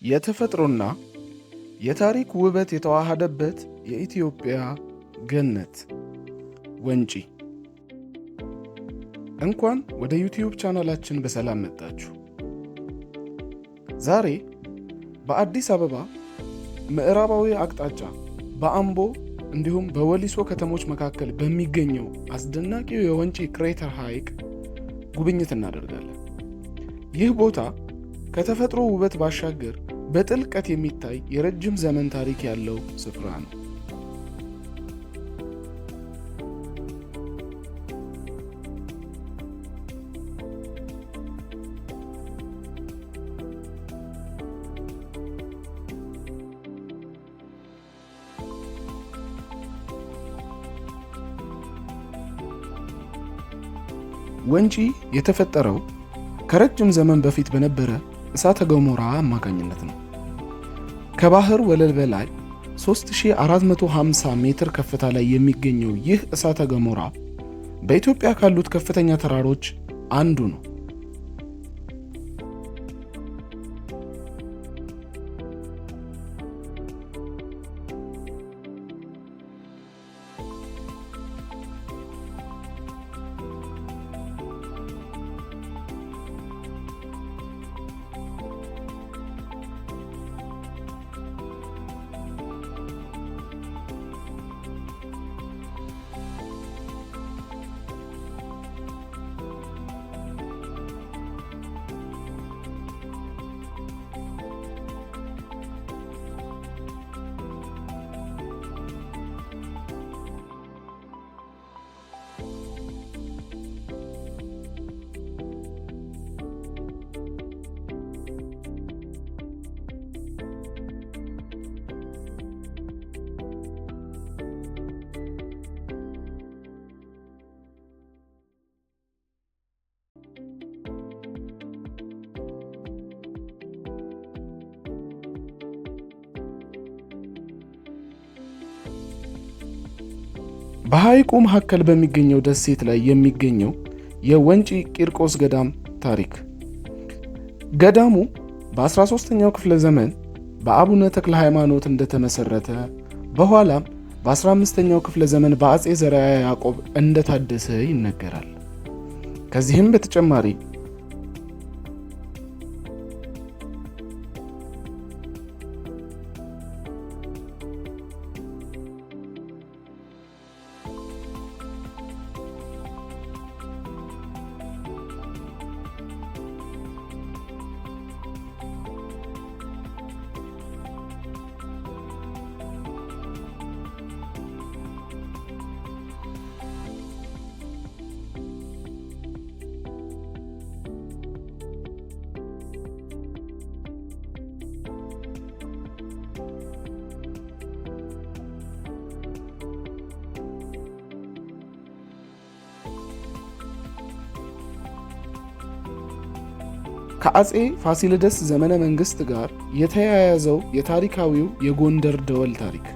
የተፈጥሮና የታሪክ ውበት የተዋሃደበት የኢትዮጵያ ገነት ወንጪ። እንኳን ወደ ዩቲዩብ ቻናላችን በሰላም መጣችሁ። ዛሬ በአዲስ አበባ ምዕራባዊ አቅጣጫ በአምቦ እንዲሁም በወሊሶ ከተሞች መካከል በሚገኘው አስደናቂው የወንጪ crater ሐይቅ ጉብኝት እናደርጋለን። ይህ ቦታ ከተፈጥሮ ውበት ባሻገር በጥልቀት የሚታይ የረጅም ዘመን ታሪክ ያለው ስፍራ ነው። ወንጪ የተፈጠረው ከረጅም ዘመን በፊት በነበረ እሳተ ገሞራ አማካኝነት ነው። ከባህር ወለል በላይ 3450 ሜትር ከፍታ ላይ የሚገኘው ይህ እሳተ ገሞራ በኢትዮጵያ ካሉት ከፍተኛ ተራሮች አንዱ ነው። በሐይቁ መካከል በሚገኘው ደሴት ላይ የሚገኘው የወንጪ ቂርቆስ ገዳም ታሪክ። ገዳሙ በ13ኛው ክፍለ ዘመን በአቡነ ተክለ ሃይማኖት እንደተመሰረተ፣ በኋላም በ15ኛው ክፍለ ዘመን በአጼ ዘርዓ ያዕቆብ እንደታደሰ ይነገራል። ከዚህም በተጨማሪ ከአጼ ፋሲለደስ ዘመነ መንግስት ጋር የተያያዘው የታሪካዊው የጎንደር ደወል ታሪክ።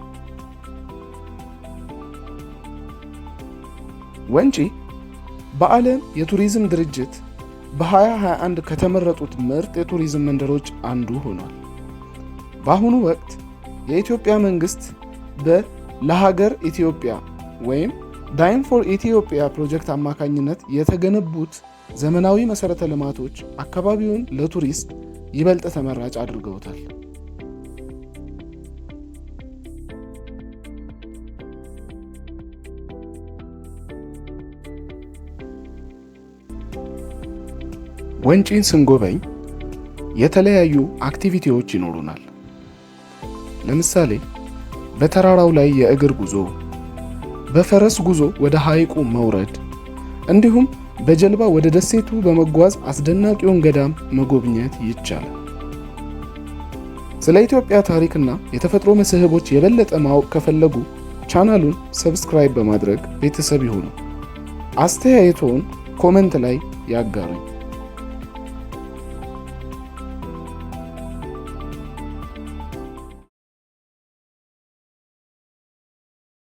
ወንጪ በዓለም የቱሪዝም ድርጅት በ2021 ከተመረጡት ምርጥ የቱሪዝም መንደሮች አንዱ ሆኗል። በአሁኑ ወቅት የኢትዮጵያ መንግስት በለሀገር ኢትዮጵያ ወይም Dine for Ethiopia ፕሮጀክት አማካኝነት የተገነቡት ዘመናዊ መሠረተ ልማቶች አካባቢውን ለቱሪስት ይበልጥ ተመራጭ አድርገውታል። ወንጪን ስንጎበኝ የተለያዩ activity ዎች ይኖሩናል። ለምሳሌ በተራራው ላይ የእግር ጉዞ፣ በፈረስ ጉዞ ወደ ሐይቁ መውረድ፣ እንዲሁም በጀልባ ወደ ደሴቱ በመጓዝ አስደናቂውን ገዳም መጎብኘት ይቻላል። ስለ ኢትዮጵያ ታሪክና የተፈጥሮ መስህቦች የበለጠ ማወቅ ከፈለጉ ቻናሉን subscribe በማድረግ ቤተሰብ ይሁኑ። አስተያየቶን comment ላይ ያጋሩኝ።